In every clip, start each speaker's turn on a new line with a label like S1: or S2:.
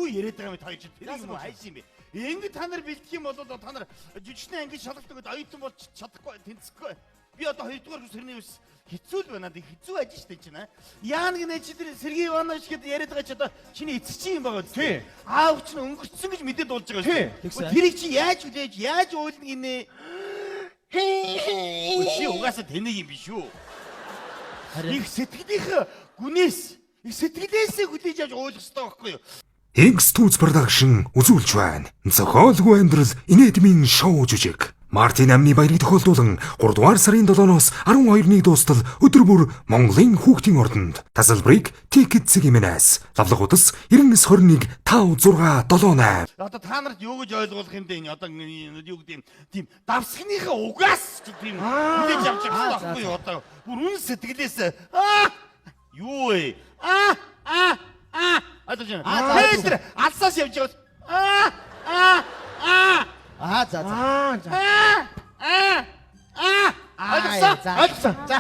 S1: Юу яриад байгаа юм бэ та хоёр чи тэр юм уу хайш юм бэ? Ингэ та нар бэлдэх юм бол та нар жүжигчний анги шалгалт өгöd оюутан болж чадахгүй тэнцэхгүй. Би одоо хоёрдугаар курс хэрний ус хэцүү л байна. Тэг хэцүү ажил шүү дээ чинь. Яана гинэ чи тэр Сергей Иванович гэдээ яриад байгаа чи одоо чиний эцэг чи юм байгаа үст. Аав чинь өнгөрцөн гэж мэдээд дуулж байгаа шүү дээ. Тэрийг чи яаж хүлээж, яаж уйлна гинэ? Чи угаасаа тэнэг юм биш үү? Их сэтгэлийнх гүнээс их сэтгэлээсээ хүлээж авч уйлах хэрэгтэй байхгүй юу?
S2: X2 Production үзүүлж байна. Зохиолгүй амьдрал инээдмийн шоу жүжиг. Мартин амны баярыг тохиолдуулан 3 дугаар сарын 7-оос 12-ны дуустал өдөр бүр Монголын хүүхдийн ордонд тасалбарыг Ticket цэгийн-ээс лавлах удас 99 21 5 6 7 8.
S1: Одоо та нарт юу гэж ойлгуулах юм бэ энэ одоо юу гэдэг юм тийм давсгныхаа угаас ч тийм хүлээж авч явах хэрэгтэй байхгүй юу одоо бүр үн сэтгэлээс аа юу вэ аа аа аа одоо чинь тэр алсаас явж байгаа аа аа аа
S3: Аа за за.
S4: Аа за.
S1: аа аа аа ойлгосон
S3: за.
S1: ойлгосон за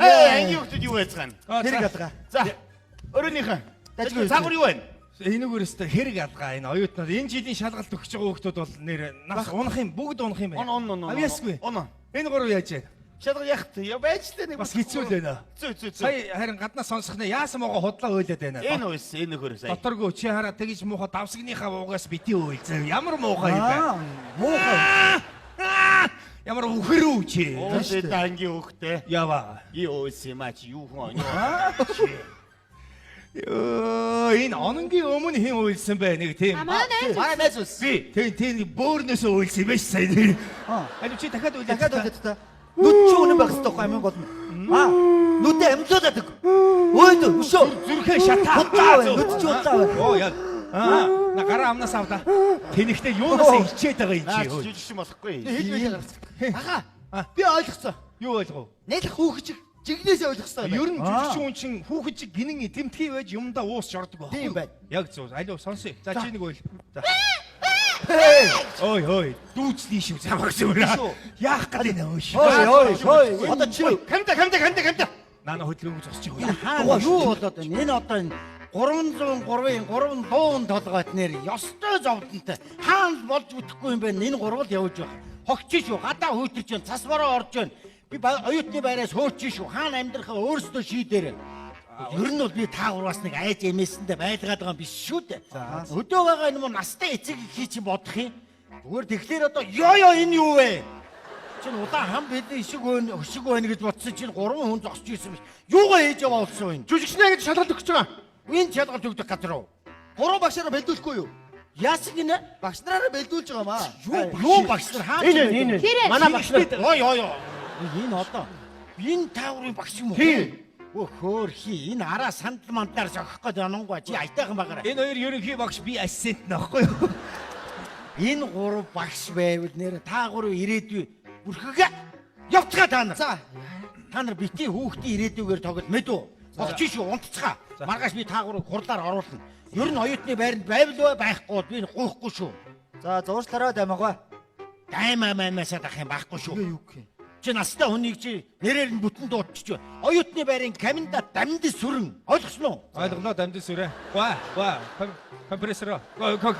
S1: ээ ангийн хүмүүс юу яцгаана
S3: Хэрэг алгаа.
S1: За өрөөнийхөө
S3: Дажгүй.
S1: цаагуур юу байна?
S4: Энэгээр өстө хэрэг алгаа энэ оюутнууд энэ жилийн шалгалт өгч байгаа хүүхдүүд бол нэр нас унах юм бүгд унах юм
S1: Он он он он.
S4: Авьяасгүй.
S1: Он.
S4: Энэ гурав яаж вэ?
S1: Шалга яах вэ? Я байж л нэг
S4: Бас хэцүү л байна.
S1: Зөө зөө зөө.
S4: Сая харин гаднаас сонсох нэ яасан мууга худлаа уйлаад байна.
S1: Энэ уйс энэ нөхөр сая.
S4: Доторгоо чи хараа тэгж муухай давсгныхаа уугаас бити уйл. Зөө ямар муухай юм бэ?
S3: Аа муухай.
S4: Ямар үхэр үү чи?
S1: Уусаа ангийн хөхтэй.
S4: Ява.
S1: И уйс юм а чи юу хүн оноо.
S4: Ёо энэ ононгийн өмнө хэн уйлсан бэ нэг тийм.
S5: Манай найз
S3: Манай найз ус.
S4: Би тийм тийм бөөрнөөсөө уйлсан юм биш сая.
S3: Аа.
S4: Аль чи дахиад уйлаа.
S3: Дахиад үлдээд та. Нүд чи үнэн байх хэрэгтэй байхгүй хамгийн гол нь. Аа нүдээ амлуулаад өг. Өөд өшөө.
S4: Зүрхээ шатаа.
S3: Худлаа байна. Нүд чи худлаа байна.
S4: Оо яа. Аа, на гараа амнаас авда. Тэнэгтээ юунаас ичээд байгаа юм
S1: Наа
S4: чи?
S1: чи жүжигч болохгүй.
S3: Хэлбэл гаргасан.
S4: Аа.
S3: Би ойлгоцсон.
S4: Юу ойлгов?
S3: Нэлэх хүүхэж жигнэсээ ойлгох хэрэгтэй.
S4: Ер нь жүжигч хүн чинь хүүхэд чиг гинэн тэмтгий байж юмдаа уус жордог байхгүй.
S3: Тийм байна.
S4: Яг зөв. Алив сонсъё. За чи нэг уйл. За. Ой ой, дүүцлээ шүү. Замаг шүү. Яах гээд байна өөш.
S3: Ой ой ой. Одоо чи
S1: Камда камда камда камда.
S4: Нана хөдөлгөөнг зогсож
S3: Энэ
S4: байгаа.
S3: хаана юу болоод байна? Энэ одоо энэ 303-ын 3 дуун толгойт нэр ёстой зовдонтой. Хаана л болж бүтэхгүй юм бэ? Энэ гурвал явж байх. Хогч шүү, гадаа хөйтөрч байна, цас бороо орж байна. Би оюутны байраас хөөч шүү. Хаана амьдрахаа өөрсдөө шийдээрэй. Ер нь бол би та гурваас нэг айж эмээсэндээ байлгаад байгаа юм биш шүү дээ. Өдөө байгаа энэ мөн настай эцэг эхий чинь бодох юм. Зүгээр тэгэхээр одоо ёо ёо энэ юу вэ? Чинь удаан хам бидний ишиг өн өшиг байна гэж бодсон чинь гурван хүн зогсож ирсэн биш. Юугаа хийж яваа болсон юм?
S6: Жүжигчнээ гэж шалгалт өгч байгаа.
S3: Энэ шалгалт өгдөг газар уу?
S6: Гурван багшаараа бэлдүүлэхгүй юу?
S3: Яасан гинэ?
S6: Багш нараараа бэлдүүлж байгаа маа.
S3: Юу багш нар хаана?
S6: Энэ энэ.
S5: Тэрэ.
S6: Манай багш нар.
S3: Ой ой ой. Энэ одоо энэ тааврын багш юм уу?
S6: Тийм.
S3: Өө хөөрхий энэ араа сандал мандлаар зогсох гээд ононгоо чи аятайхан багаарай.
S4: Энэ хоёр ерөнхий багш би ассистент нөхгүй юу?
S3: Энэ гурав багш байвал нэр та гурав ирээдүй бүрхэгэ явцгаа та нар.
S6: За.
S3: Та нар бити хүүхдийн ирээдүйгээр тоглол мэдв. Богч шүү унтцгаа. Маргааш би та гурав хурлаар оруулна. Ер нь оюутны байранд байвал бай, байхгүй бол би гуйхгүй шүү.
S6: За зуушлаараа дамаагаа.
S3: Даймаа маймаасаа дах юм байхгүй шүү.
S6: Юу гэх юм?
S3: Чи настай хүнийг чи нэрээр нь бүтэн дуудчих. Оюутны байрын каминда дамд сүрэн. Ойлгосон уу?
S4: Ойлголоо дамжин сүрэ. Гва, гва. Компрессор.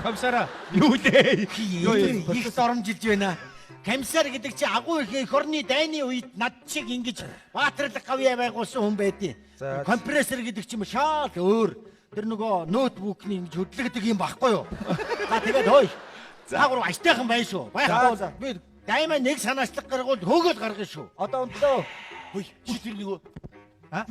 S4: Комиссара. Юу лээ? Юу юм?
S3: Их доромжилж байна. Комиссар гэдэг чи агуу их орны дайны үед над шиг ингэж баатарлаг гавьяа байгуулсан хүн байдیں۔
S4: За.
S3: Компрессор гэдэг чинь шаал өөр. Тэр нөгөө ноутбукны ингэж хөдлөгдөг юм багхгүй юу? За тэгээд хөөе. Та гурав ажтайхан байна шүү. Байхгүй
S6: За, за.
S3: би даймаа нэг санаачлаг гаргуул хөөгөл гаргана шүү.
S6: Одоо унтлаа.
S1: Хөөе чи тэр нөгөө
S4: А?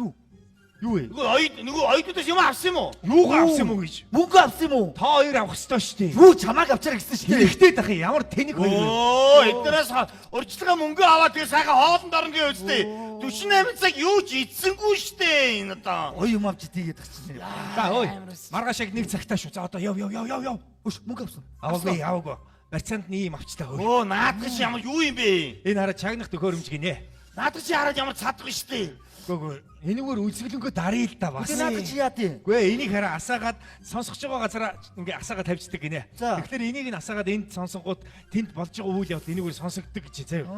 S4: Юу вэ?
S1: нөгөө оюут нөгөө оюутнуудаас юм авсан юм уу?
S4: Юугаа авсан юм уу гэж?
S6: Мөнгө авсан юм уу?
S4: Та хоёр авах ёстой шүү дээ.
S6: Юу чамааг авчаар гэсэн шүү дээ.
S4: Тэнэгтэй дах юм. Ямар тэнэг хоёр вэ?
S1: Өө эднээс урьдчилгаа мөнгө аваад тэгээ сайхан хоолнд орно гэж үстэй. 48 цаг юу ч идсэнгүй штэ энэ одоо.
S6: Ой юм авч тийгээд тагчихсан.
S4: За ой. Маргааш яг нэг цагтаа шүү. За одоо яв яв яв яв яв.
S6: Өш мөнгө авсан.
S4: Аваагүй аваагүй. Барьцаанд нь ийм авчлаа ой.
S1: Өө наадах чи ямар юу юм бэ?
S4: Энэ хараа чагнах төхөөрөмж гинэ.
S1: Наадах чи хараад ямар цадгүй штэ.
S4: Үгүй энэгээр үзэглөнгөө даръя л да бас.
S6: Тэгээ наадах чи яа тийм?
S4: Үгүй энийг хараа асаагаад сонсгож байгаа газараа ингээ асаагаад тавьчихдаг гинэ.
S6: За.
S4: Тэгэхээр энийг нь асаагаад энд сонсонгууд тэнд болж байгаа үйл явдал энэгээр сонсогддог гэж заяа.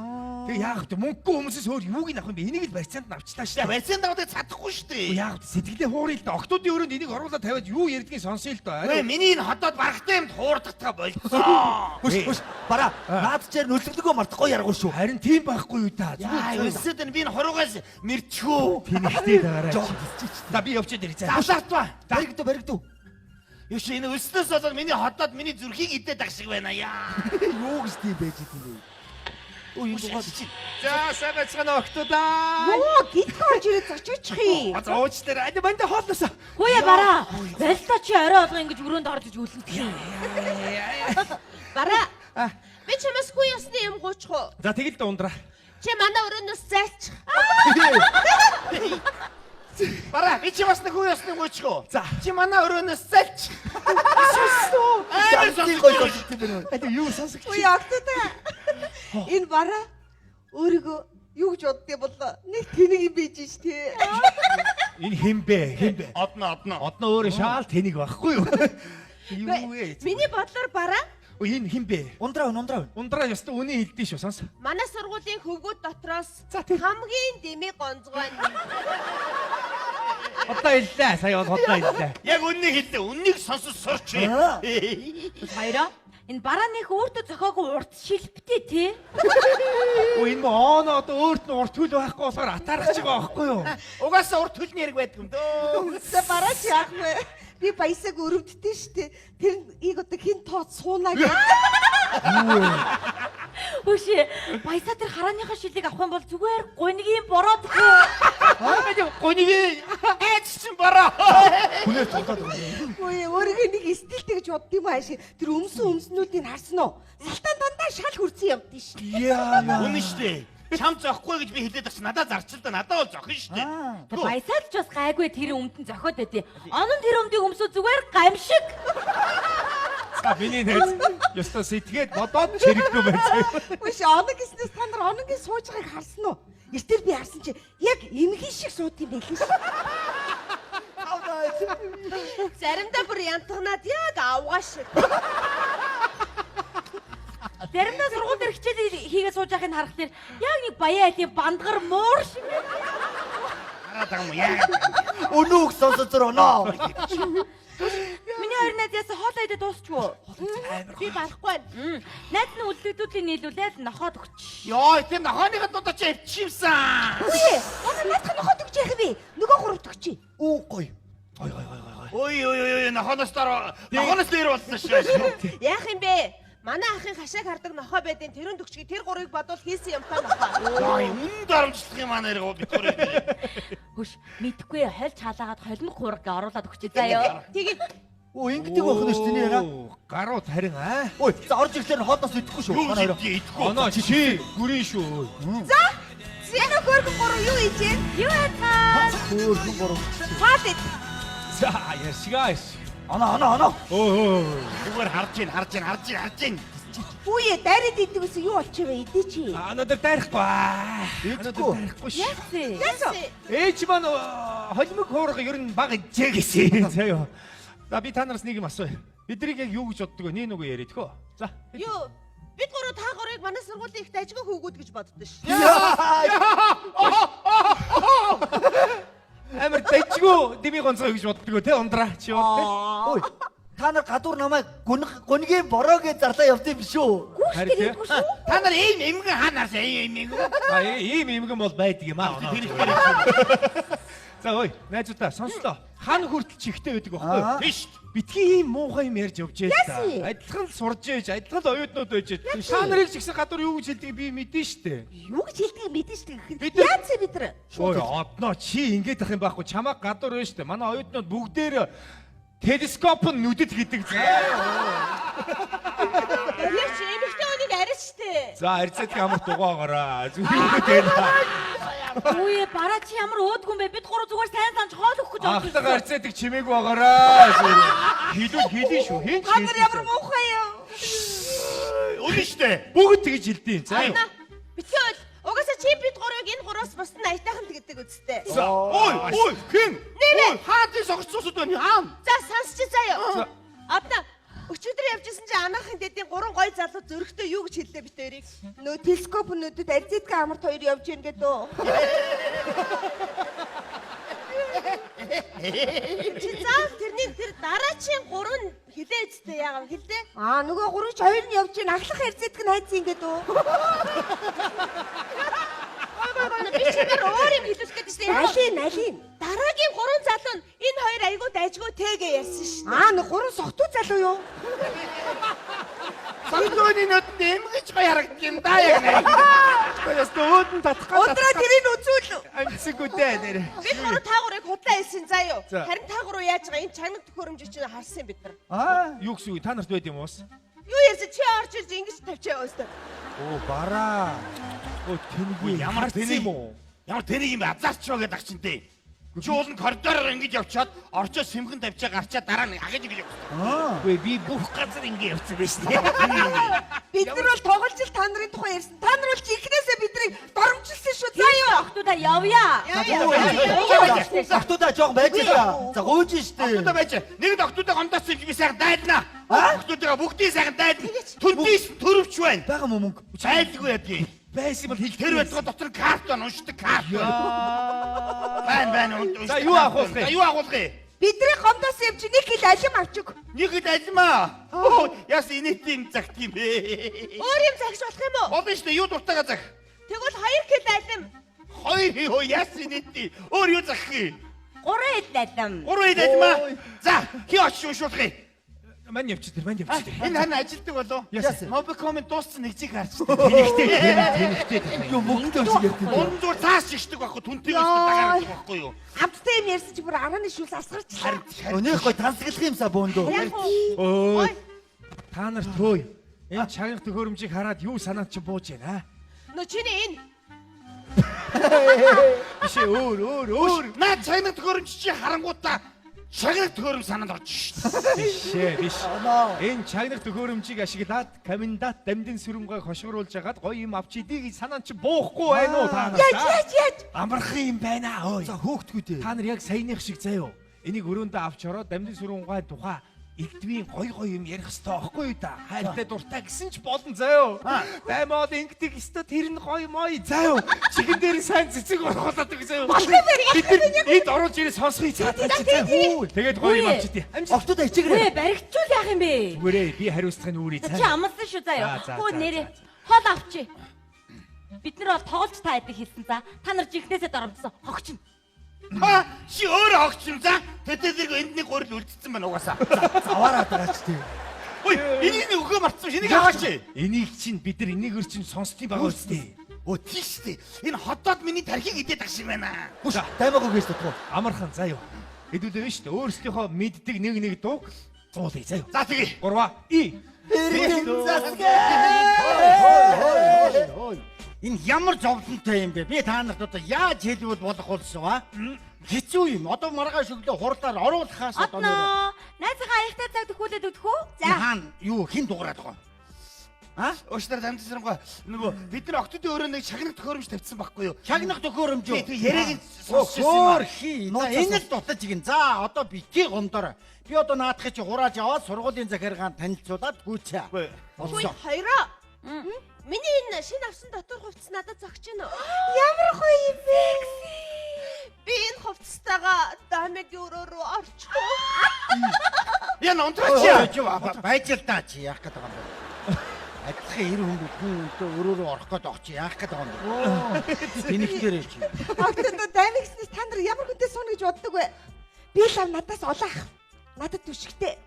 S4: Тэгээ яах вэ? Мөнгөгүй хүмүүсээс өөр юуг нь авах юм бэ? Энийг л барьцаанд нь авчлаа шүү
S1: За
S4: дээ.
S1: барьцаанд аваад чадахгүй шүү
S4: Үгүй
S1: дээ.
S4: яах вэ? Сэтгэлээ хууръя л да. Октоодын өрөөнд энийг оруулаад тавиад юу ярьдгийг сонсъё л да.
S1: Ой, миний энэ хотод барахтай юмд хуурдагтаа болцсон.
S6: Хөш хөш бараа наад чаар нөлөглөгөө мартахгүй яргуу шүү.
S4: Харин тийм байхгүй юу та.
S1: Яа, өсөд энэ би энэ хуруугаас мэрчхүү.
S4: Тэнэгтэй дагаарай.
S6: Жохон тисчих.
S4: За би явчихад ирээ. За.
S1: Завсаартва.
S6: Баригдуу баригдуу.
S1: Юу чи энэ өснөөс болоод миний хотод миний зүрхийг идээд ах шиг байна яа.
S6: Юу гэж тийм байж идэв бэ? Өө энэ дугаар
S1: чи.
S4: За сайн байцгаана октоодаа.
S5: Оо, гидх орж ирээд зочоочих юм.
S4: За уучлаарай. Али манда хоолноосоо.
S7: Хөөе бараа. Боллоо чи орой болгон ингэж өрөөнд орж иж үлэнтэх юм.
S5: Бараа. Би чамаас хүү ёсны юм гуйчих уу?
S4: За тэгэл л ундраа.
S5: Чи манай өрөөнөөс зайлчих.
S1: Бараа би чи бас нэг хүү ёсны гуйчих уу?
S4: За.
S1: Чи манай өрөөнөөс зайлч.
S4: Сонссон.
S1: Амар
S6: Тийм
S1: сонсож
S6: гоё сонсох юм байна.
S4: Али юу сонсогч?
S5: Үгүй октода. Энэ бараа өөрийгөө юу гэж боддгийг боллоо. Нэг тэнэг юм байж ш тий.
S4: Энэ хэн бэ? Хэн бэ?
S1: Одно одно.
S4: Одно өөрөө шаал тэнэг байхгүй юу? Юу вэ?
S5: Миний бодлоор бараа
S4: Өө энэ хэн бэ?
S6: Ундраа өн ундраа өн.
S4: Ундраа ёстой үний хэлдэж шүү сонс.
S5: манай сургуулийн хөвгүүд дотроос
S4: За, тий.
S5: хамгийн дэмий гонцгой нь.
S4: Одоо хэллээ. Сая бол одоо хэллээ.
S1: Яг үннийг хэллээ. Үннийг сонсож сурч.
S6: Аа.
S7: Хоёроо. Энэ бараа нэх өөртөө зохиогүй урт шилбтэй тий.
S4: Өө энэ мө оноо одоо өөрт нь урт хөл байхгүй болохоор атаархаж байгаа байхгүй юу?
S1: Угаасаа урт хөлний хэрэг байдаг юм дөө.
S5: За бараа чи яах вэ? Би баясаг өрөвддөг штэ. Тэр ийг одоо хин тооц сууна гэх.
S7: Хөшөө баясаа тэр харааныхаа шилийг авах юм бол зүгээр гунигийн бороод хөө.
S4: Аа гунигийн
S1: Айц чин бараа.
S6: Хүнээр цуглаад байгаа.
S5: Үгүй өөрийгөө нэг стилтэй гэж бодд юм ааш. Тэр өмсөн өмснүүдийг харсан уу? Салтан дандаа шал хүрсэн явдсан шүү.
S6: Яа яа.
S1: Үнэн штэ. Чам зохгүй гэж би хэлээд байгаа чи надад зарчил да надад бол зохин штэ.
S7: Тэр баясаад ч бас гайгүй тэр өмд нь зохиод байти. Онон тэр өмдийг өмсөө зүгээр гамшиг.
S4: За миний найз ёстой сэтгээд бодоод чирэггүй байна.
S5: Үгүй ш оног гэснээс та нар оногийн сууж байгааг харсан уу? Эртэр би харсан чи яг эмхийн шиг сууд юм байлээ ш. Заримдаа бүр янтгнаад яг авгаа шиг.
S7: Заримдаа сургууль дээр хичээл хийгээ сууж байхыг харахад яг нэг баян айлын бандгар муур шиг.
S1: Хараад байгаа юм яа.
S6: Өнөө үг сонсож зурноо.
S7: Миний хоёр найз яасан хоолоо идэ дуусчихв.
S5: Би барахгүй байна.
S7: Найз нь үлдэгдүүдийг нийлүүлээд нохоод өгч.
S1: Йоо, тэр нохооныхоо дуудаа чи авчихсан.
S5: Үгүй. Манай наадах ноход өгч яах вэ? Нөгөө гуравт өгч.
S6: Үү гоё.
S1: Ой ой ой ой нохооноос дор нохооноос дээр болсон шүү.
S5: Яах юм бэ? Манай ахын хашааг хардаг нохой байдیں۔ Тэрэн төгчгийг тэр гурыг бодвол хийсэн юмтай нохой.
S1: Йоо, үнэн дарамтлах юм аа нэр бид гурыг.
S7: Хөш мэдхгүй холь чалаагаад холимог хуурга гэ оруулаад өгч заяа.
S5: Тэгээд
S6: Өө ингэдэг байх нь шүү дээ нэраа.
S4: Гарууд харин аа.
S6: Ой за орж ирэхлээр хоолноос идэхгүй шүү.
S1: Юу
S6: Манай хоёроо.
S1: гэж идэхгүй.
S4: Оноо чи гүрэн шүү.
S5: за Зэнэ хөргөн гурав юу хийж вэ?
S7: Юу яцгаа?
S6: Хөөрхөн гурав.
S5: Цаад ид.
S4: За ярьшгаа ярьш.
S6: Оноо оноо оноо.
S4: Өө өө.
S1: Зүгээр харж ийн харж ийн харж ийн харж ийн.
S5: Үе дайраад идэг гэсэн юу болчих вэ? Идэ чи.
S4: Өнөөдөр дайрахгүй.
S6: Идэхгүй.
S4: Өнөөдөр дайрахгүй шүү.
S7: Яасан?
S5: Яасан?
S4: Ээж маань холимог хуурга ер нь баг ижээ гэсэн. За юу. За би та нараас нэг юм асууя. Бидрийг яг юу гэж боддог вэ? Нэг нүгөө яриад хөө. За.
S5: Юу? Бид гурав та гурыг манай сургуулийн их дажгүй хүүгүүд гэж боддоо ш.
S4: Амар дажгүй дими гонцгой гэж боддог те ундраа чи бол те.
S6: Ой та нар гадуур намайг гүнгийн бороо гэж зарлаа явд юм биш үү?
S4: Харин те.
S7: Гүштэй шүү.
S1: Та нар ийм эмгэн хаанаас ийм эмгэн.
S4: А ийм эмгэн бол байдаг юм аа. За ой найзуудаа сонслоо. Хан хүртэл чихтэй байдаг байхгүй юу?
S1: Тийш.
S4: Битгий ийм муухай юм ярьж явж байл та. Адилхан л сурж ээж, адилхан л оюутнууд байж ээж. Та нарыг ч гэсэн гадуур юу гэж хэлдгийг би мэдэн штэ.
S5: Юу гэж хэлдгийг мэдэн штэ гэхэд.
S4: Бид нар-
S5: Яац бид нар?
S4: Ой, одноо чи ингэж ах юм байхгүй. Чамаа гадуур байна штэ. Манай оюутнууд бүгдээр телескоп нь нүдэт гэдэг.
S5: Тэр чи эмэгтэй хүнийг арис штэ.
S4: За, арцаад ямар дугаагаараа. Зүгээр тэгэл.
S7: Үе бараа чи ямар өөдгүн бэ? Бид гурав зүгээр сайн санаж хоол өгөх гэж орж
S4: Ахлах арцаадаг чимээгүй байгаараа. Хилүүл хилэн шүү. Хин ч
S5: Та нар ямар муухай юм.
S1: Үнэн штэ.
S4: Бүгд тэгж хэлдэв. За юу.
S5: Битгий бол угаасаа чи бид гурвыг энэ гураас бус нь аятайхан л гэдэг үстэй.
S1: Ой, ой, хэн?
S5: Нэмэ.
S1: Ой, хаан тийм согцсууд байна. Хаан.
S5: За сонсч заяа. Одоо өчигдөр явжсэн чинь анаахын дэдийн гурван гой залуу зөрөгтэй юу гэж хэллээ бит хоёрыг. Нөө телескоп нүдэд арзитка амарт хоёр явж гин гэдэг. Чи заав тэрний тэр дараачийн гурван хилээ үсттэй яагаад хэлдэ? Аа нөгөө гурван ч хоёр нь явж гин ахлах арзитк нь хайцсан гэдэг. Гой гой гой би чимээр өөр юм хэлүүлэх гэдэг чинь. Алин алин. Дараагийн гурван залуу нь энэ хоёр айгуу дайжгүй тэгээ ярьсан шүү дээ. Аа нэг гурван согтуу залуу юу?
S1: Согтууны нүдэнд эмгэж гоё харагддаг юм да яг нэ.
S4: Ястаа өөдөн татах гал.
S5: Өдрөө тэрийг үзүүл.
S4: Амжсангүй дээ нэр.
S5: Бид гурав та гурыг худлаа хэлсэн заа юу.
S4: За.
S5: Харин та гурав яаж байгаа энэ чанга төхөөрөмж чинь харсан юм бид нар.
S6: Аа.
S4: Юу гэсэн үг та нарт байд юм уус?
S5: Юу ярьсан чи орж ирж ингэж тавьчаа өөстөө.
S4: Оо бараа. Оо тэнгүй
S1: Ямар тэнэг
S4: юм уу?
S1: Ямар тэнэг юм бэ? Азарч ба гэдэг ачинтэй. Чи уул нь коридороор ингэж явчаад орчоо сэмхэн тавьчаа гарчаа дараа нь агаж ингэж явчихсан.
S4: Үгүй би бүх газар ингэ явцсан байж тээ.
S5: Бид нар бол тоглож л та нарын тухай ярьсан. Та нар бол жинхнээсээ биднийг доромжилсан шүү. Заа юу.
S7: Охтуудаа явъя.
S6: Октоудаа жоох байж л. За гуйж штэ.
S1: Октоудаа байж. Нэг л октоудаа гомдооссон юм чи би сайхан дайлна. Октоудаа бүгдийг сайхан дайлна. Түндээс төрөвч байна.
S6: Бага мө мөнгө.
S1: Зайлгүй ядгийг.
S4: Байсан бол хэлж
S1: Тэр байтугай дотор карт байна, уншдаг карт байна. Байна байна. уншдаг
S4: За, юу
S1: карт
S4: авах
S1: байна.
S4: вэ?
S1: За, юу агуулах юм?
S5: Бидний гомдоосон юм чи нэг хил алим авчих.
S1: Нэг хэд алимаа. Оо, яс инээдийн юм загт юм бэ?
S5: Өөр юм загш болох юм уу?
S1: Болно шүү дээ, юу дуртайгаа зах.
S5: Тэгвэл 2 кг алим.
S1: Хоёр ёо яс инээдийн. Өөр юу захих юм?
S7: Гурван хэд алим.
S1: Гурван хэд алимаа. За, хий очиж уншуулах юм.
S4: Мань явчих тэр, мань явчих тэр.
S1: Энэ хань ажилтдаг болов?
S4: Яасан?
S1: Mobicom-ын дууссан нэг зиг харчдаг.
S4: Тэнэгтэй, тэнэгтэй.
S6: Юу мөнгөтэй шиг ярьдаг.
S1: Уран зур цаас шигшдэг байхгүй, түнтийг өстө дагаад байхгүй юу?
S5: Амттай юм ярьсан чи бүр 11 шүл асгарчлаа.
S6: Өнөөх гой тансаглах юмсаа бөөндөө.
S5: Яг уу.
S4: Өө. Та нарт хөөе. Энэ чагнах төхөөрөмжийг хараад юу санаанд чи бууж байна аа?
S5: Нөө чиний энэ
S4: Биш ээ, өөр өөр өөр.
S1: Наа чагнах төхөөрөмж чи харангуутаа чагнах төхөөрөмж санаанд орж шээ.
S4: Биш ээ, биш.
S6: Оноо.
S4: Энэ чагнах төхөөрөмжийг ашиглаад комендант дамдын сүрэмгай хошигруулж хагаад гоё юм авч идий гэж санаанд чи буухгүй байна уу та нар?
S5: яаж яаж яаж
S4: Амархан юм байна өө.
S6: За хөөхтгүү дээ.
S4: Та нар яг саяных шиг заяо. Энийг өрөөндөө авч ороод дамдын сүрэмгай тухай элдвийн гой гой юм ярих хэвээр аахгүй юу та. Хайртай дуртай гэсэн ч болно заяо. Баймаад ингэдэг өстө тэр нь гой мой заяо. Чихэн дээр нь сайн цэцэг орхолоод үг заяо. Бид нар эд оруулж ирээ сонсхий цаа. Тэгээд гоё юм авч идэ. Амжилт.
S6: Октоудаа хичээгээрэй.
S7: Үгүй баригдчул яах юм бэ?
S4: Зүгээрээ би хариуцлагын үүрээ
S7: Чи
S4: цаа.
S7: амлсан шүү заяа.
S4: За, за,
S7: Хүү
S4: за,
S7: нэрээ
S4: за,
S7: хол авчи. Бид нар бол тоглож та хэдэг хэлсэн за. Та нар жинхнээсээ доромжсон хогч нь.
S1: Та чи өөрөө огч юм за. Тэтэй зэрэг энд нэг гурил үлдсэн байна угаасаа.
S6: Заваараад байгаа ч тий.
S1: Ой, энийг нэг өгөө мартсан ш. Энийг аваач.
S4: Энийг чинь бид нар энийг өр чинь сонсдгийг байгаа үстэй.
S1: Өө тийш үү. Энэ хотод миний тархийг идээд ах шиг байна.
S6: Бүш даймаагүй гэж тодгоо.
S4: Амархан заяо. Хэдүүлээ биш үү? Өөрсдийнхөө мэддэг нэг нэг дууг зуулъя заяо.
S1: За тэгье.
S4: Гурваа и
S6: Эргэн
S3: Энэ ямар зовлонтой юм бэ? Би та нарт одоо яаж хэлбэл болох болсон аа? Хэцүү юм. Одоо маргааш өглөө хурлаар оруулахаас одоо нэр
S7: Одноо найзынхаа аяхтай цаг төхүүлээд өгөх үү? За.
S3: хаана юу хэн дуурайд байгаа юм? А?
S1: Уучлаарай дамжсангаа нөгөө бид нар октодын өрөө нэг шагнах төхөөрөмж тавьсан байхгүй юу?
S3: Чагнах төхөөрөмж юу?
S1: Тий, тий, яриаг нь сонсч ирсэн юм аа.
S3: Хөөр хий. За энэ л дутаж гин. За одоо битгий гомдоор. Би одоо наадахыг чи хурааж аваад сургуулийн захиргаанд танилцуулаад гүйцээ.
S1: Үгүй.
S5: Хүй
S3: Болсон.
S5: хоёроо. Миний энэ шинэ авсан дотор хувцас надад зогч гинэ. Ямар гоё юм бэ? Би энэ хувцастайгаа дамигийн өрөө рүү орчих.
S1: Яа унтраач
S3: Ой,
S1: яа.
S3: чи байж л даа чи яах гээд байгаа юм бэ? Адилхан эр хүн хүн өнтөө өрөөрөө орох гээд байгаа чи яах гээд байгаа юм бэ? Тэнэгтэрээ чи.
S5: Октод дамигснаас та нар ямар хүнтэй сууна гэж боддог вэ? Би л ав надаас олон ах. Надад түшигтэй.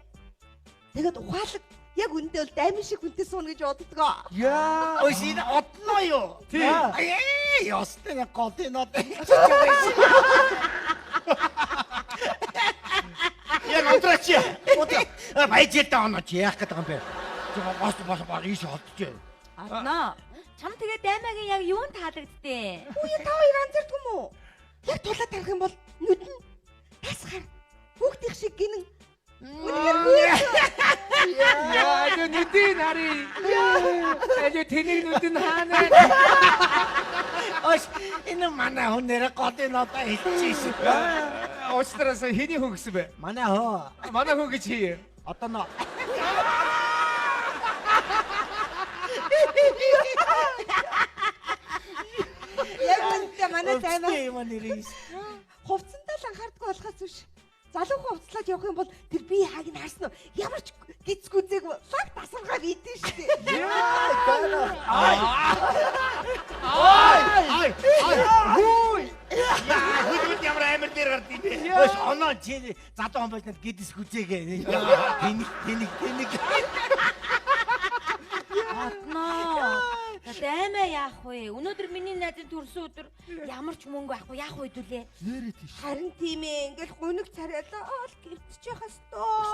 S5: Тэгээд ухаалаг яг үндэ бол даймин шиг хүнтэй сууна гэж боддог.
S6: Яа.
S3: Ой шинэ одноо юу?
S4: Тий.
S3: Аа, ёстой нэг голын нод.
S1: Яа унтраач яа.
S3: Байж л даа оноо чи яах гээд байгаа юм бэ? Чи бос бос бос ийш холдож.
S7: Одноо. Чам тэгээ даймагийн яг юун таалагдтыг?
S5: Үгүй та хоёр анзаардаг юм уу? Яг тулаа тарах юм бол нүд нь тас хар. Хүүхдийнх шиг гинэн. Үнэхээр гүйцэн.
S4: Яа, нүдийг харж Харъя. Аюу тэнийг нүд нь хаана вэ?
S3: Ой, энэ манай хүн нэрэ голын одоо хэлчихсэн.
S4: Уучлаарай хэний хүн гэсэн бэ?
S3: Манай хөө.
S4: Манай хүн гэж хий.
S3: Одоо нөө.
S5: Яг үнэндээ манай даймаа
S3: юм нэрээ.
S5: хувцсандаа л анхаардгүй болохоос биш. Залуухан хувцлаад явах юм бол тэр би хааг нь харсан уу? Ямар ч гиз гүзээг лаг тасаргаа бидэн шүү дээ.
S1: Ай! Хүй! Яа, хөлбөд ямар амар дээр гард юм бэ?
S3: Ой, оноо чи залуу хүн байж над гидс гүзээгээ. Тэнэг тэнэг тэнэг.
S7: Одноо. Даймаа яах вэ? Өнөөдөр миний найзын төрсөн өдөр ямар ч мөнгө байхгүй яах вэ дүүлээ?
S5: Харин тийм ээ, ингээл гуниг царайлаа л гівтчих хэвээр.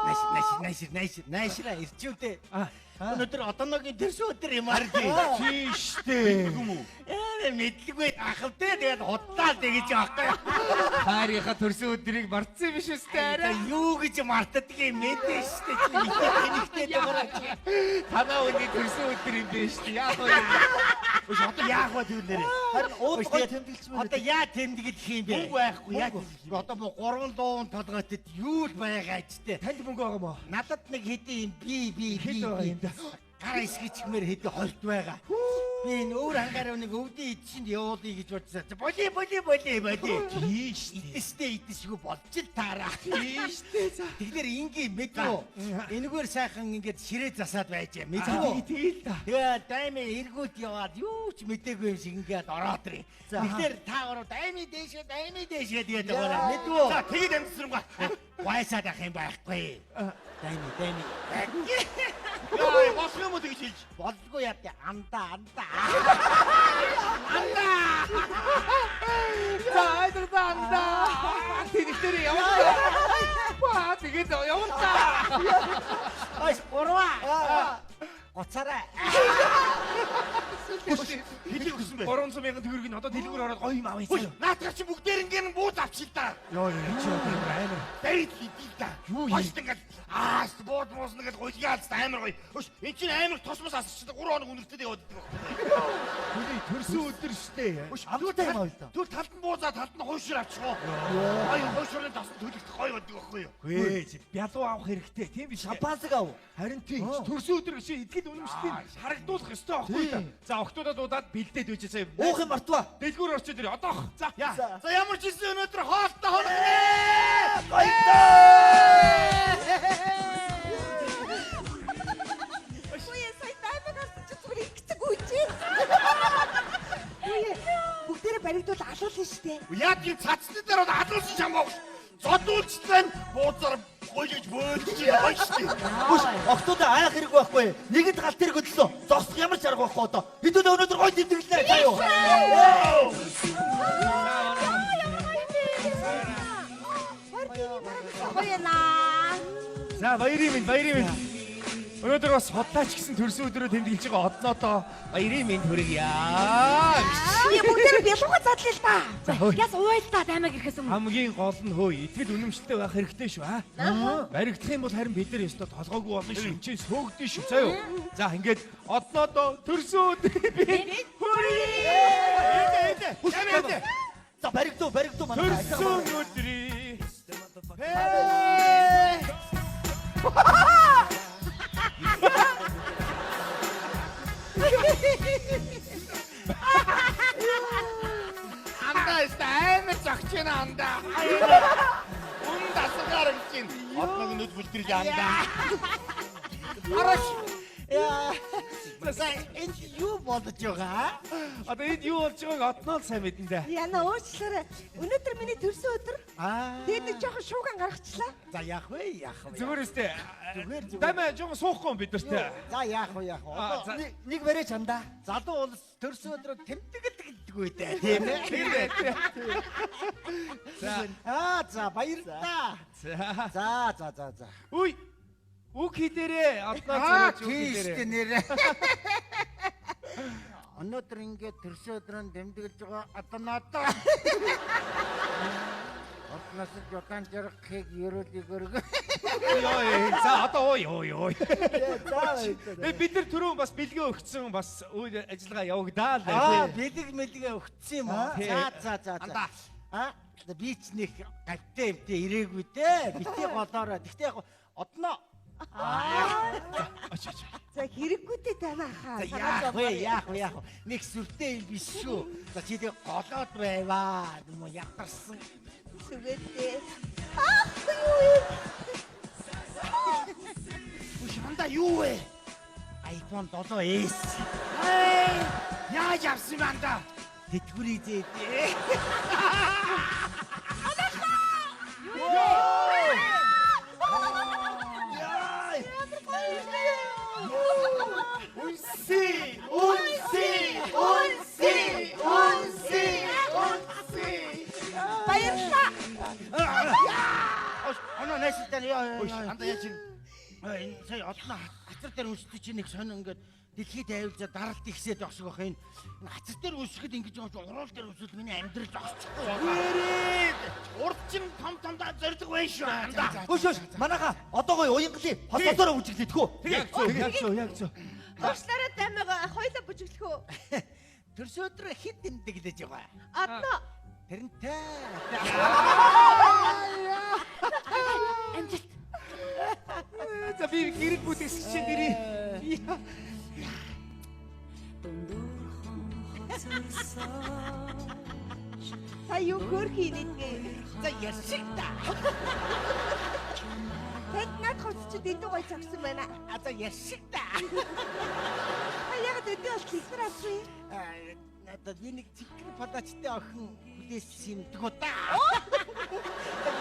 S3: Найш найш найш найш найшра ирчүүдээ. Өнөөдөр одооногийн төрсөн өдөр юм аа.
S4: Тийм штэ.
S3: Ээ мэдлэггүй ах вэ тэгээд худлаа тэгэж аахгүй.
S4: Хайрынхаа төрсөн өдрийг мартсан биш үстэй арай.
S3: Юу гэж мартдаг юм мэдэн штэ чи тэнэгтэй дугаараа чи.
S4: Танаа үний төрсөн өдөр юм биш штэ. Яах вэ?
S1: Өш одоо яах вэ тэр нэрээ?
S6: Харин ууд гой тэмдэглэж мэн.
S3: Одоо яа тэмдэглэх юм бэ?
S1: Мөнгө байхгүй яа тэмдэглэх юм?
S3: Одоо бо гурван дуун толгойтод юу л байгаа ч тэ.
S4: Танд мөнгө байгаа мó?
S3: Надад нэг хэдэн юм би би
S4: Хэд
S3: би
S4: байгаа юм да?
S3: Гар эсгийчмээр хэдэн хорт байгаа. Би энэ өөр хангаар нэг өвдийн эдшинд явуулъя гэж бодсон. Боли боли боли боли.
S4: Тийм штэ.
S3: Идэстэй идэсгүй болж л таараа.
S4: Тийм штэ. За.
S3: Тэгэхээр ингийн мэдвүү. Энэгээр сайхан ингээд ширээ засаад байж мэдвүү.
S4: Тэгэл та.
S3: Тэгээ даймын эргүүт яваад юу ч мдээгүй юм шиг ингээд ороод ирээ. Тэгэхээр та гурав даймын дээшээ даймын дээшээ тэгээд байгаа мэдвүү.
S1: За тэгээд амьдсаргаа.
S3: Гуайсаад ах юм байхгүй. Дайми дайми.
S1: Яа, болох юм уу тэгж хэлж?
S3: Болдгоо яа тий анда анда.
S4: За айдаа анда. Тэнэгтэр явна. Ба тэгээд явна та.
S3: Ой гурваа. Гоцаарай.
S1: Хэдийг өгсөн бэ?
S4: 300 мянган төгрөг нь одоо дэлгүүр ороод гоё юм авъя.
S1: Үгүй, наадах чи бүгдээр ингэ бууз авчих л та.
S4: Йоо ёо чи одоо ямар амар.
S1: Дайд хийдий та.
S4: Юу юм?
S1: Хойш ингээд аас бууд муусна гэж гуйлгаал амар гоё. Өш эн чинь амар тосмос асчихдаг 3 хоног үнэртэд яваад идэг байхгүй.
S4: Хүний төрсөн өдөр штэ.
S1: Өш
S6: Амттай юм аа л да.
S1: Түр талд нь буузаа талд нь хуйшир авчих уу. Гоё хуйшрын тасанд төлөгдөх гоё байдаг байхгүй юу?
S4: Гүй чи бялуу авах хэрэгтэй тийм биш.
S6: Шампансаг ав.
S4: Харин тийм төрсөн өдөр гэж итгэл үнэмшлийг харагдуулах ёстой байхгүй юу? За октоудаа дуудаад бэлдээд байж сая.
S6: Уух юм мартваа.
S4: Дэлгүүр орчод ирээ. Одоох. За.
S1: Яа. За ямар ч хэлсэн өнөөдөр хоолтой хоног нэ.
S5: Үгүй ээ, сая даймаг харсан чи зүгээр ингэдэг үжээ. Үгүй ээ, бүгдээрээ баригдвал алуулна шүү дээ.
S1: Яг энэ цацны дээр бол алуулсан шамбаа. Зодуулчлаа буузаар гуйлж бөөлж гоё шүү дээ.
S6: Бүш октоудаа айх хэрэг байхгүй. Нэгэд галт тэрэг хөдлөө. Зогсох ямар ч арга байхгүй одоо. Хэдүүлээ өнөөдөр гой тэмдэглэнэ. За юу.
S7: Гоё наа.
S4: За баярын минь, баярын минь. Өнөөдөр бас худлаач гэсэн төрсөн өдрөө тэмдэглэж байгаа одноодоо баярын минь хүргье.
S5: Би бүгдээрээ бялууга задлаа л да.
S4: За хөөе.
S7: Яс ууйл та даймаг ирэхээс өмнө.
S4: Хамгийн гол нь хөөе, итгэл үнэмшилтэй байх хэрэгтэй шүү аа. Баригдах юм бол харин бид нар ёстой толгойгүй болно шүү. Энд чинь сөөгдөн шүү. За юу. За ингээд одноодоо төрсөн өдрөө би хүргье.
S1: Эдэ эдэ. Ямар эдэ.
S6: За баригдуу баригдуу манай.
S4: Төрсөн өдрий.
S1: Андаа өстө амар зогч байна андаа. Үн дасгаар гэж байна. Одног нүд бүлдэрж андаа.
S3: Араш. Яа. За энэ юу болж байгаа?
S4: Одоо энд юу болж байгааг одноо л сайн мэдэн дээ.
S5: Яна уучлаарай. Өнөөдөр миний төрсөн өдөр.
S3: Аа.
S5: Тэгээд нэг жоохон шууган гаргачлаа.
S3: За яах вэ? Яах вэ?
S4: Зүгээр өстэй.
S3: Зүгээр, зүгээр.
S4: Даймаа жоохон суухгүй юм бид нартай.
S3: За яах вэ? Яах вэ?
S4: Аа,
S3: Одоо
S4: за.
S6: Нэг бариач андаа.
S3: залуу улс төрсөн өдрөө тэмдэглэдэггүй дээ тийм ээ.
S4: Тийм ээ. За.
S3: Аа за баярлалаа.
S4: За.
S3: За за за за.
S4: Үй. Үг хэлээрээ. Одноо
S3: Аа
S4: зориулж үг
S3: тийш
S4: хэлээрээ.
S3: нэрээ. Өнөөдөр ингээд төрсөн өдрөө тэмдэглэж байгаа одоо надаа. Ордноос удаан жаргахыг ерөөлийг өргө.
S4: Йоо, за одоо ой ой ой.
S3: За.
S4: Тэгээ бид нар түрүүн бас бэлгээ өгсөн бас үйл ажиллагаа явагдаа л
S3: Аа,
S4: тий.
S3: бэлэг мэлгээ өгсөн юм уу?
S4: Тий.
S3: За за за за. Аа, би ч нэг гавтай юмтэй ирээгүй дээ. Бити голоороо. Тэгтээ яг одноо.
S4: Очиж.
S5: За хэрэггүйтэй тамаа хаа.
S3: За яах вэ? Яах вэ? Яах вэ? Нэг сүртэй юм биш шүү. За чи тэг голоод байваа. Юм уу ядарсан.
S5: Сүгээдээ. Ах юу юм?
S1: Үш анда юу вэ?
S3: iPhone 7s.
S1: Эй, яаж авсан юм анда?
S3: Тэтгэврийг зээдээ.
S1: Үнси, үнси, үнси, үнси, үнси.
S5: Баярлалаа.
S3: Оноо найсалтай яа
S1: Үш
S3: яа.
S1: анда яаж юм?
S3: Энэ сая одноо хацар дээр өсдөж чи нэг сонь ингээд дэлхийд тавилзаа даралт ихсээд байх шиг байх энэ. Энэ хацар дээр өсгөхөд ингэж байгаа чи уруул дээр өсвөл миний амьдрал зогсчихгүй байна.
S1: Гэрээд урд чин том том да зориг байх шүү анда.
S6: Хөш хөш манайха одоо гоё уянгалын холбоосоор бүжиглээ тэхүү.
S4: Яг зөв, яг зөв, яг зөв.
S5: Дуршлаараа тамаага хоёлаа бүжиглэх үү?
S3: Төрс өдөр хэд тэмдэглэж байгаа.
S5: Одноо.
S3: Тэрнтэй.
S7: Амжилт.
S4: За би гэрэл бүтгэсэн чинь нэрээ.
S5: Та юу хөөрхий инээдгээ.
S3: За ярьшиг та.
S5: Тэд над хувцас чи дэндүү гоё зогсон байна.
S3: А за ярьшиг та.
S5: Та ягаад өдөө бол хэлбэр авсан юм?
S3: Аа, Надад би нэг цэнхэр палачтай охин хүлээсэн юм дгүү та.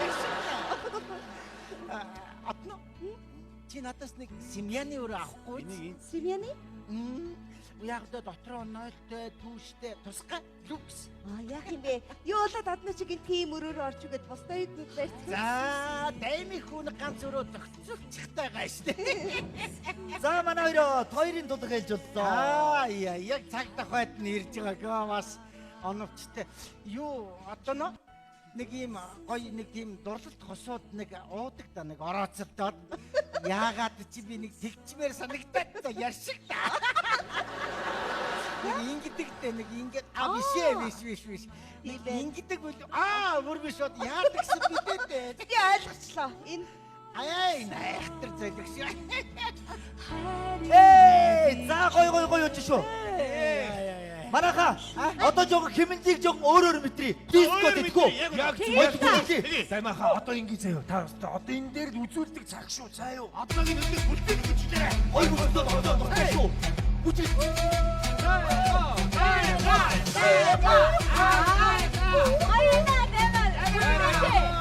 S3: Ярьшиг та. Аа, Одно чи надаас нэг семьяны өрөө авахгүй үү?
S5: Семьяны?
S3: Яг л дотроо нойлтой, түүштэй, тусгай люкс.
S5: Аа яах юм бэ? Юу болоод одноо чи гинт тийм өрөөрөө орч үгээд бусдаа юунд барьцгаа.
S3: За, даймын хүн ганц өрөө зохицуулчихтай байгаа шүү дээ.
S6: За манай хоёр хоёрын тулга хэлж боллоо.
S3: Аа, яа, яг цаг тохойд нь ирж байгаа бас оновчтой. Юу, одоо нөө нэг ийм гоё нэг тийм дурлалт хосууд нэг уудаг да нэг орооцолдоод яагаад чи би нэг тэгчмээр санагдаад за ярьшиг та. Нэг ингэдэгтэй нэг ингэ а биш ээ биш биш биш. Нэг ингэдэг үл аа бүр биш бод яадаг гэсэн бидээ дээ.
S5: Би ойлгочлоо. Энэ
S3: Аяа энэ айхтар зөлөг шүү.
S6: Эй, за гоё гоё гоё болж шүү. Манайха одоо жоохон хэмнэлийг жоохон өөрөөр мэдрий. Диско тэтгэв.
S4: Яг зөв.
S6: Гоё бүжиглээ.
S4: Тамааха одоо ингэ заяа. Та одоо энэ дээр л үзүүлдэг цаг шүү заяа.
S1: Одоогийн өндөр бүлдэг бүжиглээ.
S6: Гоё бүжиглээ одоо шүү. Бүжиг.
S7: Аяна дэмэл. Аяна дэмэл.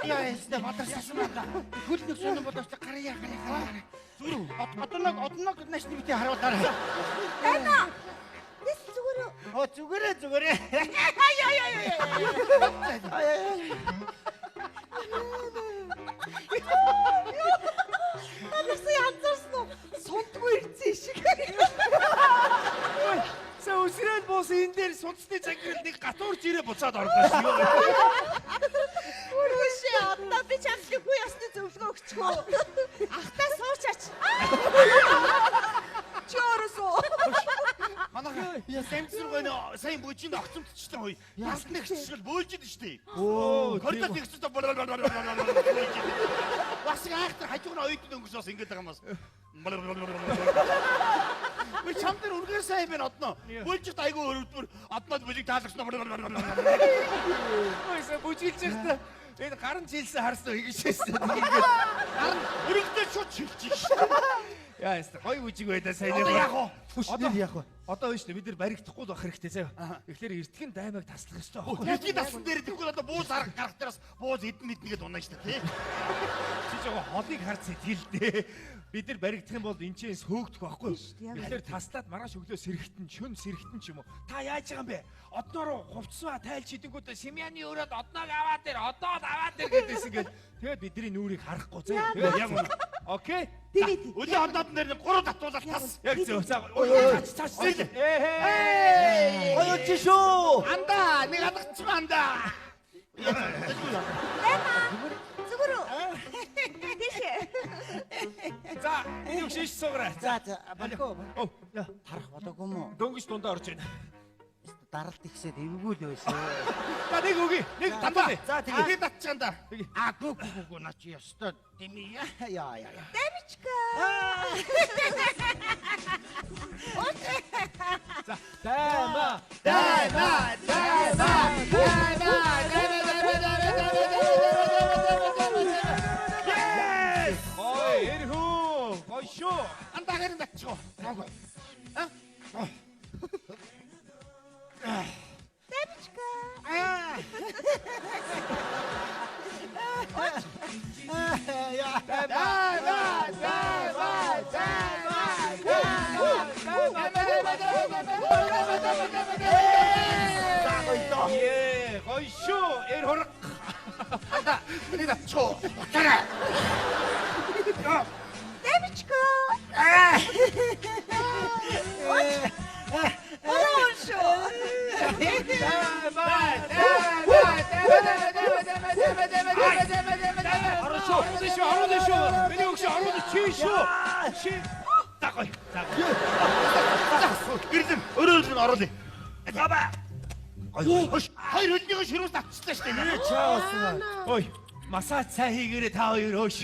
S3: Яа, ястэ бадарсан байна. Хөл нэг сонин боловч гарья гарья гарья. Зүрх. Одног одног наашны битээ харуулаарай.
S5: Тана. Нэс зүгээр үү?
S3: Оо зүгээрээ зүгээрээ. Яа яа яа.
S5: Та нар янзарсан уу? Сундгүй ирсэн шиг.
S4: За өсрээд буусан энэ дээр судасны загвар нэг гатуурч ирээ буцаад орлоо шүү.
S5: Үргэлжээ одоо би чамд хүү ясны зөвлөгөө өгчихөө. Ахтаа суучаач. Чи өөрөө суу.
S1: Манайха самцэр гоё сайн бүжинд огцомдчихлаа хөөе. Бас нэг чиглэл бөөлжид штэ.
S4: Өө
S1: Коридор тэгсэн чинь бас айхтар хажууг нь оюутан өнгөрсөн бас ингэж байгаа юм бас. Би чам дээр үргээр сайн байна одноо. Бөөлжид айгүй өрөвдмөр одноод бүжиг таалагдсан.
S4: Ой, бүжиглж байхдаа энэ гарын чилсэн харсан уу ингэж шээсэн. Ингээд
S1: Гар нь өрөвдөө шууд чилчих штэ.
S4: Яа, яста гоё бүжиг байлаа сайн.
S1: Одоо яах вэ?
S4: Одоо
S6: Нэр яах вэ?
S4: Одоо биш үү бид нар баригдахгүй л байх хэрэгтэй заяа. Тэгэхээр эртхэн даймаг таслах ёстой байхгүй.
S1: Эртгийн тассан дээр тэгвэл одоо бууз арга гарах дээрээс бууз эдэн мэднэгээд унаа шүү дээ тий.
S4: Чи жоо холыг хард сэтгэлдээ. Бид нар баригдах юм бол энэ ч хөөгдөх байхгүй. Тэгэхээр таслаад маргааш өглөө сэрхтэн, шөн сэрхтэн ч юм уу. Та яаж байгаа юм бэ? Одноороо хувцсаа тайлж идэнгүүтээ семьяны өрөөд одноог аваад ир, одоод аваад ир гэдээсэн гээд тэгээд бидний нүрийг харахгүй заяа. Тэгээд яг үнэ. Окей.
S5: Тийм.
S1: Өглөө одоод нэр нэг гурав татуулаад тас.
S4: Яг зөв. За цаач цаач. Ээ.
S6: Гоё болж шүү.
S1: Андаа нэг алгацсан андаа.
S5: Зүгээр үү? Тийш.
S4: За, энэ өгш иш суугараа.
S3: За за болко.
S4: Оо, яа.
S3: Тарах болоогүй юм уу?
S4: Дөнгөж дундаа орж байна.
S3: Даралт ихсээд эвгүй л байсан.
S4: За нэг үгүй. Нэг татуулъя.
S3: За тэгээ.
S1: Нэг татчих андаа.
S3: А гү гү гү наа чи ёстой дими яа яа яа.
S5: Дамичка.
S4: За, дайма.
S1: Дайма, дайма, дайма, дайма, дайма, дайма.
S4: Yes! Ой, эрхүү. Гоё шүү.
S1: Андаа харин татчих. Гоо.
S5: Дамичка.
S4: Дайма, дайма, дайма, дайма. Е, гоё шүү. Эр хорог.
S1: Андаа нэг татчих. Утаарай.
S5: Дамичка. Болоо шүү.
S4: Дайма, дайма, дайма, дайма, дайма, дайма, дайма, дайма, дайма. Орон шүү. Орон шүү, орон шүү. Миний өгш орон чи шүү. Чи. За гоё. За гоё.
S1: Гэрлэн өөрөөр нь оруулъя.
S4: Баба.
S1: Гоё. Хош. Хоёр хөлнийхөө ширүүс татчихлаа шүү дээ.
S6: Чаасан.
S4: Ой, массаж сайн хийгээрэй та хоёр хөөш.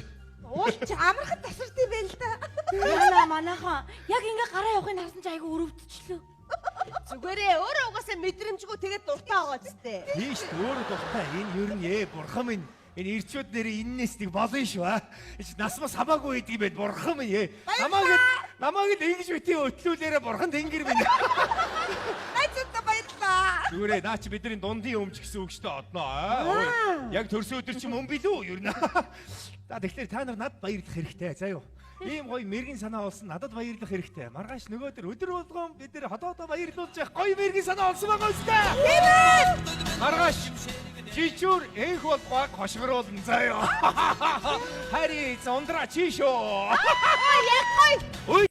S5: Уулч амархан тасард юм байл та.
S7: Яна манайхан яг ингээ гараа явахыг харсан чи айгу өрөвдчихлөө.
S5: Зүгээрээ өөрөө угаасаа мэдрэмжгүй тэгээд дуртай байгаа ч тээ.
S4: Тийш өөрөө дуртай. Энэ ер нь бурхан минь. Энэ ирчүүд нэрээ эннээс нэг болно шүү аа. Эч нас мас хамаагүй байдаг юм байна. Бурхан минь. Намайг намайг л ингэж битгий өтлүүлээрэ бурхан тэнгэр минь.
S5: Найзуудаа баярлалаа.
S4: Зүгээрээ наа чи бидний дундын өмч гэсэн үг шүү дээ одноо. Аа. Яг төрсөн өдөр чи мөн билүү ер нь. За тэгэхээр та нар над баярлах хэрэгтэй. За юу. Ийм гоё мэрэгэн санаа олсон надад баярлах хэрэгтэй. Маргааш нөгөөдөр өдөр болгон бид нэр хотоодоо баярлуулж явах гоё мэрэгэн санаа олсон байгаа үстэй.
S5: Тийм ээ.
S4: Маргааш чичүр энх болгоо хошгоруулна заяа. Хари зундраа чи шүү.
S5: Яг гоё.
S4: Ой.